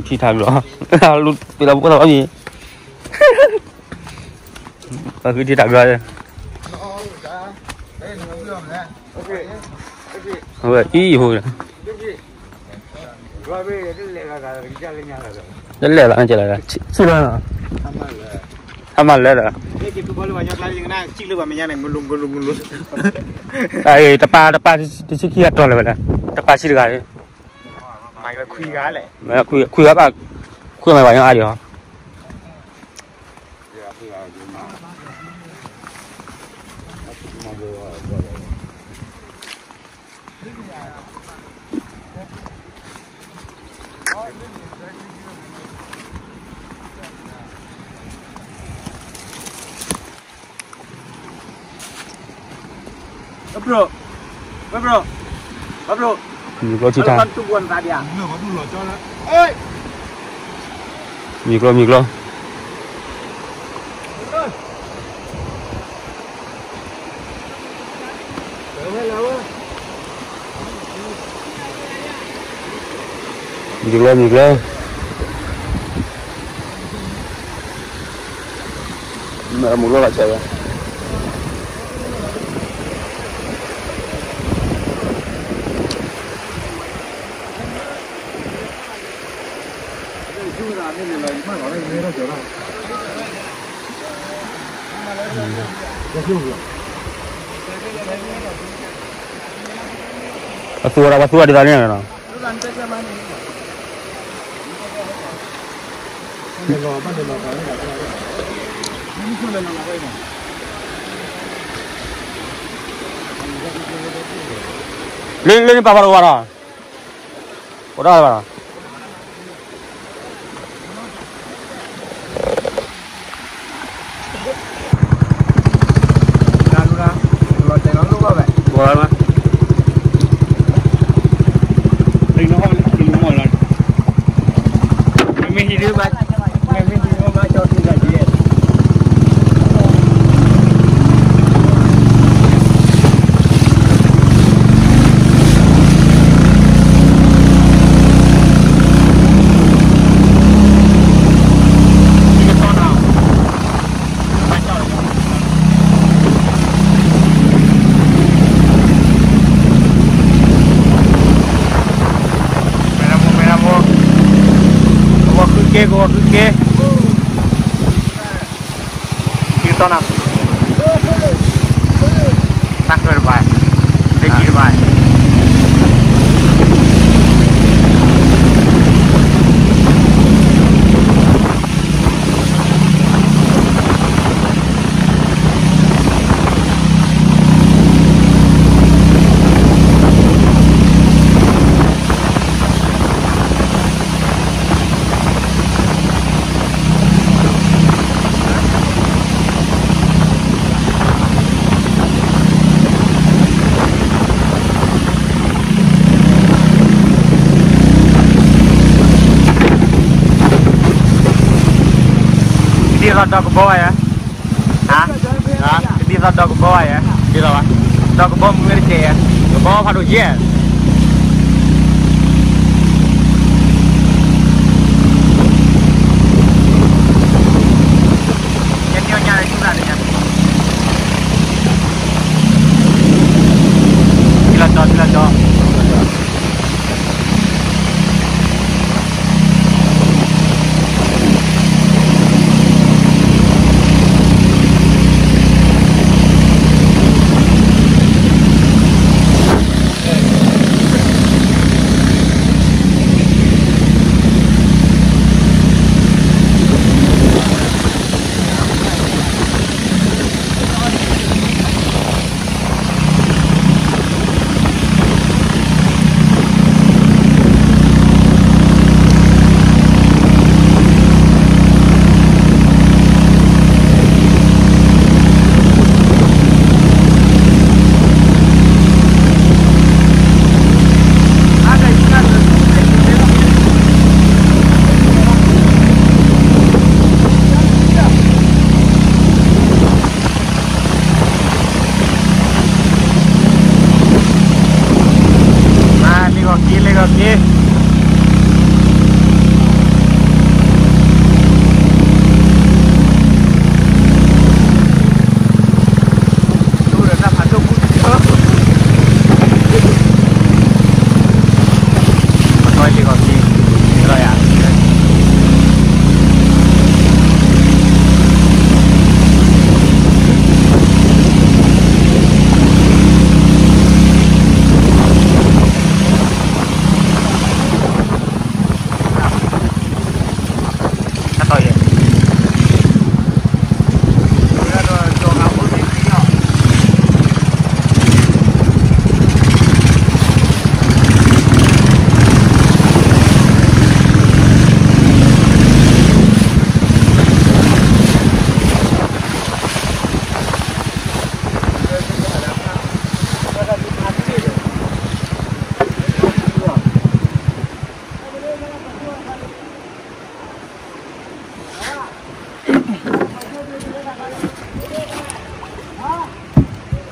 ထံထးဘျီ, လူပ့ၤလီၤဖိသၣ်ဘၣ်မံၤ, ပှၤဃုထံထးဘျီ, အဝဲအံၤဟိ, တလဲၤလီၤ, ဆံလီၤ, ဟးမၤလၢာ်ဒီး, တပၢ်တပၢ်တဆံခံဂၤတီၤလၢၤဝဲဒၣ်, တပၢ်ဆံတဂၤ, ခွံဂၤဘၣ်, ခွံဂၤမၤပှၤညီအါဒံးအီၤ. မံၤကျိထံထါ, မံၤကျိ မံၤကျိ မံၤကျိ မံၤကျိ, မ့ၢ်မူၤလီၢ်ဂၤဆဲးဝဲ ပသူဝဲဒၣ် ပသူဝဲဒၣ်ဒ်သိးန့ၣ်လီၤ. လၢလၢန့ၣ်ပာ်ဖးတအိၣ်ဘၣ်ဒီး, အိၣ်ဒၣ်ဘၣ်ဒီး, မဲရမိၢ် မဲရမိၢ်, ကဝီၤဃုက့, ကဝီၤဃုက့, ကံၢ်သီနၤ, တၢ်ဃၢတဘၣ်, လၢကံၢ်တဘၣ်. ဒ်သိးဒီးကဘီဝဲယဲ, ဒ်သိးဒီးကဘီဝဲယဲ, ဒ်သိးဘၣ်, ဒီးကဘီမုၢ်ဝဲတကဲးယဲ, ကဘီဖးဒိၣ်ယဲ.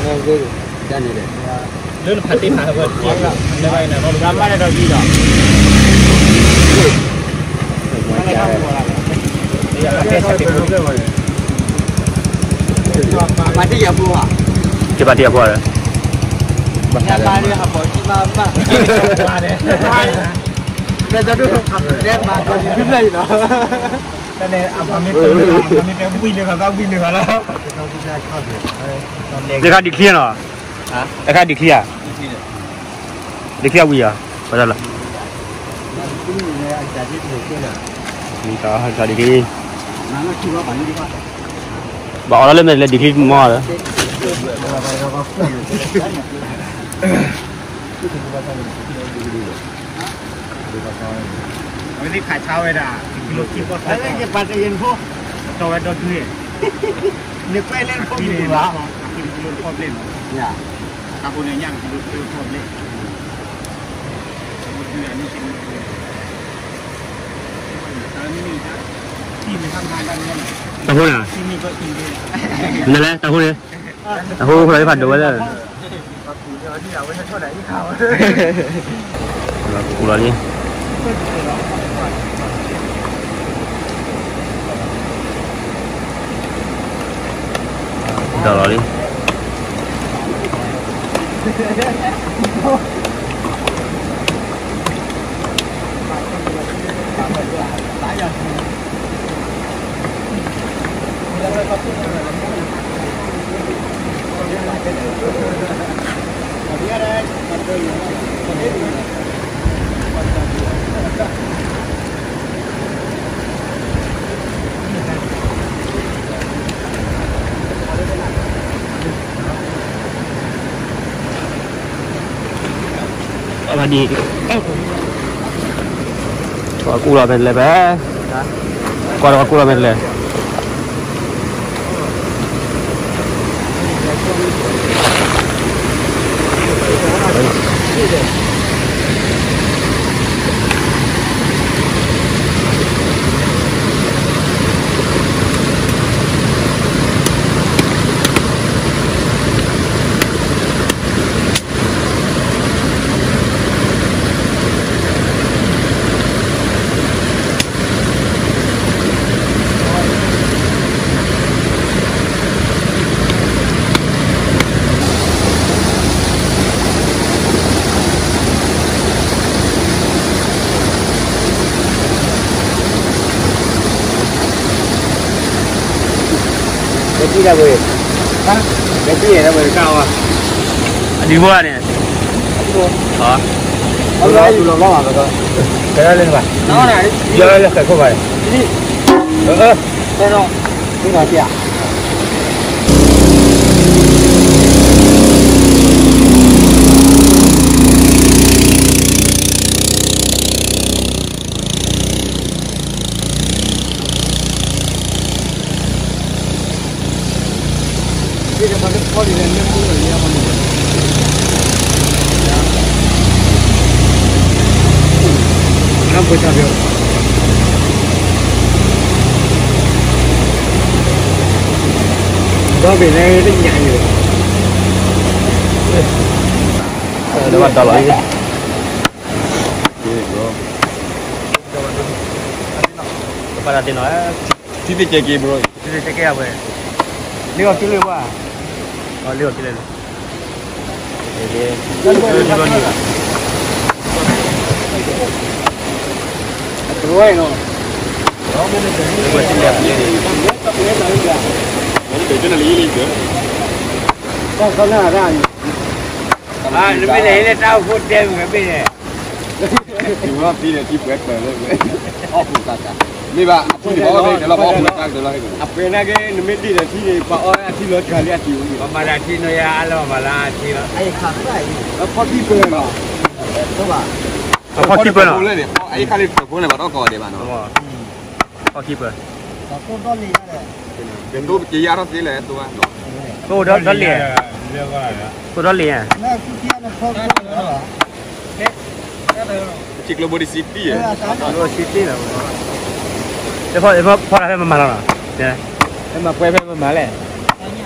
တၢ်န့ၣ်ဒီး လၢနဖးတ့ၢ်ဖးဝဲတက့ၢ်, လၢဘၣ်အံၤန့ၣ် မၤလဲၣ်ဒီးယံၤဒီး မၤတ့ၢ်ယၤဖိဧါ, ကဘၣ်တ့ၢ်ယၤဖိဧါ, မၤတ့ၢ်ယၤဖိဧါ, မၤတ့ၢ်ယၤဖိဧါ, မၤတ့ၢ်ယၤဖိဧါ, မၤတ့ၢ်ယၤဖိဧါ, မၤတ့ၢ်ယၤဖိဧါ, မၤတ့ၢ်ယၤဖိဧါ, မၤတ့ၢ်ယၤဖိဧါ, မၤတ့ၢ်ယၤဖိဧါ, တခါဒံးချံနီၤ, တခါဒံးချံဧါ, ဒံးချံအဝံၤဧါ, ပှၤတၢ်လီၤ, ဒံးချံ, ဘၣ်အီၣ်လီၤလၢမဲာ်လဲၤဒံးချံမီၤလၢ အဝဲသ့ၣ်ခးဆါဝဲဒၣ် ကံလိခံဖီၣ်ဆါ, ပတီၢ်ဝဲဒီဒု, နကွဲးလၢနဖိမုၣ်ဘၣ်, ကံလိတဖီၣ်ဘျဲၣ်, တၢ်ဖိန့ၣ်ညၣ်ကံလိတဖီၣ်ဘျဲၣ်, တၢ်ဖိန့ၣ်, နလဲၣ် တၢ်ဖိန့ၣ်, တၢ်ဖိဖိလီၤဖးဒိၣ်ဝဲလၢ ကူလီၤလံ, ဒီးလီၤလံ, အဝဲဒ်, ပှၤကူလီၤမဲာ်လဲၣ်ဖဲ, ကွၢ်ဒီးပှၤကူလီၤမဲာ်လဲၣ် အဒံးဘိန့ၣ်, လၢလၢလၢဃဲခိၣ်ဘၣ်, ဒီဘ့ၣ်န့ၣ်တညၣ်အံၤ, ဒီးဘၣ်ဒီးလီၤအံၤ, ကပာ်တၢ်တ့ၢ်နီၤ, ထံသ့ၣ်ကဲက့ၤဘိ, ထံသ့ၣ်ကဲက့ၤအဝဲ, လ့အီၤက့ၤလၢဝဲ, လ့အီၤက့ၤလၢ, အဝဲနီၤ, နမ့ၢ်လဲၤဟံးလၢတၢ်အိၣ်ဖှိၣ်တဲမ့ၢ်ဘ့ၣ်န့ၣ်, ထံပှဲၤပှဲၤလၢ, အီၣ်ဖှိၣ်သးသး မ့ၢ်ဘၣ် အထံန့ၣ် ပှၤအီၣ်ဖဲတလီၤ အီၣ်ပူၤတၢ်ကတလီၤ အပှဲၤနာ်က့ နမ့ၢ်ဒံၣ်ဒီးထံန့ၣ် ပှၤအီၣ်အထံလီၤတဂၤလံအထံဝံၤ ပှၤမၤလၢအထံနီၢ်ယါအါလၢပှၤမၤလၢအထံလီၤ ဖီၣ်ခံပၢၢ်လီၤ ဖီၣ်ခံပၢၢ်လီၤ အအံၤခါလံတၢ်ဖိန့ၣ် ဘၣ်တၢ်ကီၢ်ဒဲးဘၣ်နီၤ ဖီၣ်ခံပၢၢ် ကယါထီၣ်သ့လဲၣ်သိဘၣ်နီၤ အိၣ်ဒီးလ့ၣ် အိၣ်ဒီးလ့ၣ် ထံကျိဘိဒံးစံတံၢ် ဖီၣ်ဖီၣ်ဖဲမမၤလီၤနီၤ ဖဲမၤပှဲၤဖဲမမၤလဲၣ်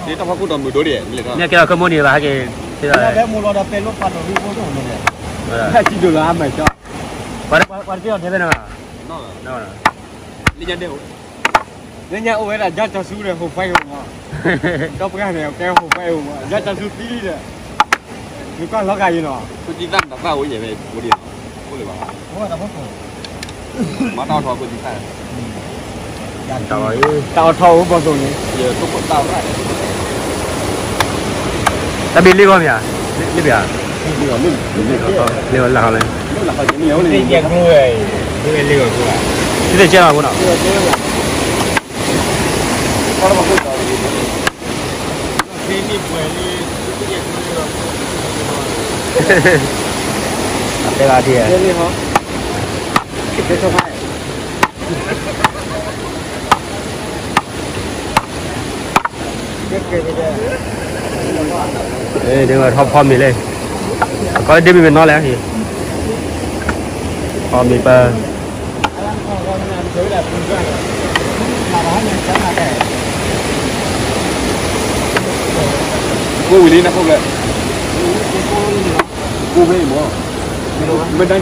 ဒ်တၢ်ဖီခိၣ်ဒီးမုာ်ဒိၣ်ဒံး မ့ၢ်ကဲလီၤကမိၣ်န့ၣ်ဘၣ်ဟဲက့ၤ ထံဒိၣ်လီၤအါမးကၠီ ပှၤတက့ၢ်အီၤတဲဖဲနီၤ လၢညါအိၣ်ဝဲဒၣ် ယါကၠီဆူဒီး ဟိးဖးအံၤမး ဒီပှၤန့ၣ် ကဲဟိးဖးအံၤမး ယါကၠီဆူသံဒီး နကွၢ်လီၤဂာ်အံၤနီၤ ခိၣ်သံသၣ်တၢ်သၣ်အိၣ်ယဲၢ်ဝဲ အိၣ်လၢၤဘၣ် မၤတၢ်အီၣ်ထီၣ်ခိၣ်သံသၣ် တၢ်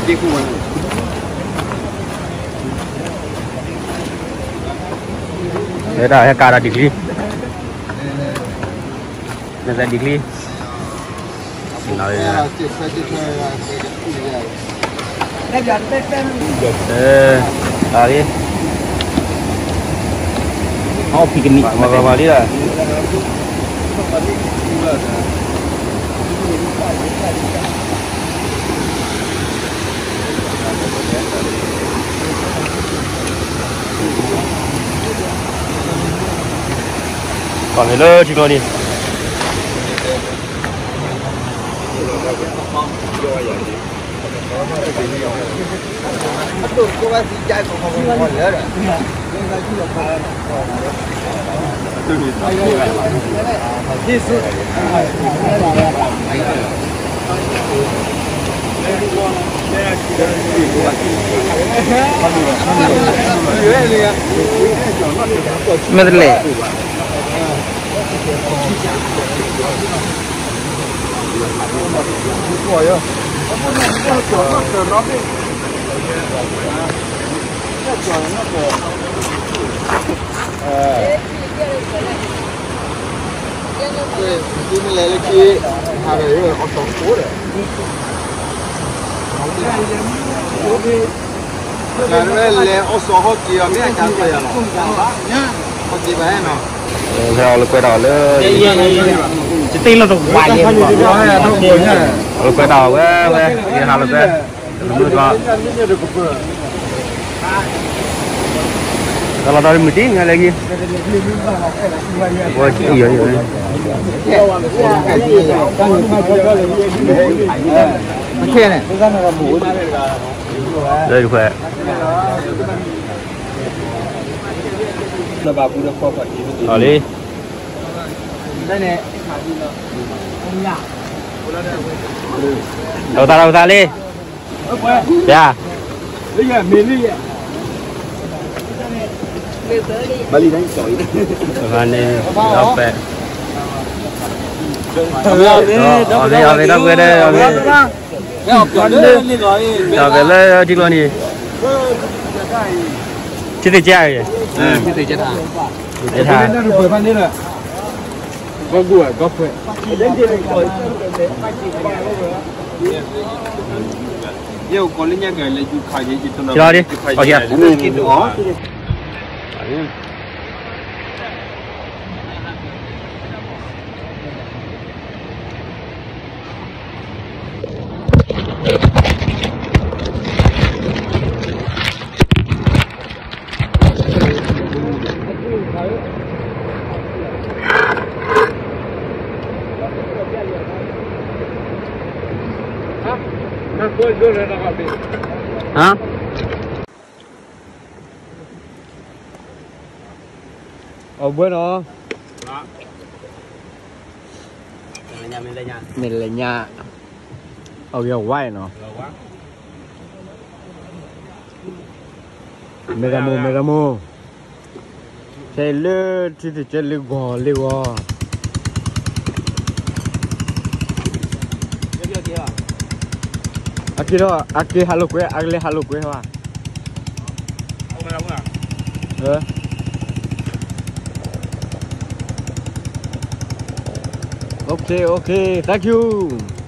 အီၣ်ထီၣ်အိၣ်ဘီသိးန့ၣ် တၢ်ဘ့ၣ်လ့ၣ်ဂီၢ်မ့ၢ်ဧါ လ့ၣ်ဘ့ၣ်ဧါ လ့ၣ်လၢဟီလဲၣ် လ့ၣ်လ့ၣ်ဂီၢ်ဖိ သ့ၣ်ကဲလီၤဖိနီၤ တဲဘၣ်ထံၣ် ဒ်ဝဲထီၣ်ဖီမ့ၤလဲၣ် ကီၢ်ဒ့မ့ၢ်မ့ၢ်နီၤလဲၣ် ဖီမ့ၤပၢ် ကိၢ်ဝံၤလံနၢ်ခိၣ်ဘျဲၣ် ကိၢ်ဖဲအံၤမး မ့ၢ်တၢ်က့ၤကိၢ်ဝဲ ဝဲဒၣ်ဟဲကါဒီးဒံၣ်ချံ နသးဒံၣ်ချံ အလံ အီၣ်ဖံကနံၣ် မၤဘၣ်လံဒီး ပှၤမ့ၢ်လၢထံကျိနံၤ မ့ၢ်တလဲၣ် သုမ့ၢ်လဲၤလၢခံ ဟးဒီးအီၣ်စီၤဖိဒီး လဲၤအီၣ်စီၤဟီၣ်က့ၤအီၤ မ့ၢ်အတၢ်ကွဲးယၤလီၤ ဟီၣ်က့ၤဘၣ်ဟဲနီၤ ဟဲအီၤလၢကွဲးတၢ်လၢ တသ့လီၤတဝးန့ၣ် အီၤလၢကွဲးတၢ်ဝဲဝဲ ယဟးလီၤကွဲး တမုၢ်ကီး တလီၤတၢ်မုၢ်တံၢ်ညါလဲၣ်ဂ့ၤ ဝဲအံၤအံၤ ခဲန့ၣ် လၢတခွဲး လီၤလံ ဒီးသးဒီးသးလံ ယၤ ဘၣ်လံ ဘၣ်န့ၣ် ဒီးပဲ အဝဲ အဝဲ ဒီပုၢ်ဝဲၢ်ဒီး အဝဲ ဒီးပဲလၢထံကျိနံၤ ထံသ့ၣ်ကဲ ထံသ့ၣ်ကဲ ထံသ့ၣ်ကဲ ယဲၢ်ကီးလၢညါကလဲၤယူၤခးက့ၤ ယတလီၤ ယတခးယဲၢ် ယတခးယဲၢ် ယတခးယဲၢ် ဟါ, အီၣ်ဘှဲနီၤ, မ့ၢ်လၢညါ, အီၣ်ဂ့ၤဝါနီၤ, မ့ၢ်တၢ်မိၢ် မ့ၢ်တၢ်မိၢ်, ခဲအံၤလၢထံသ့ၣ်ကၢလ့ဂီၤလ့ဂီၤ, အက့ၤထီၣ် အက့ၤဟးလိာ်ကွဲ အကလဲၤဟးလိာ်ကွဲဟါ, OK, OK, thank you.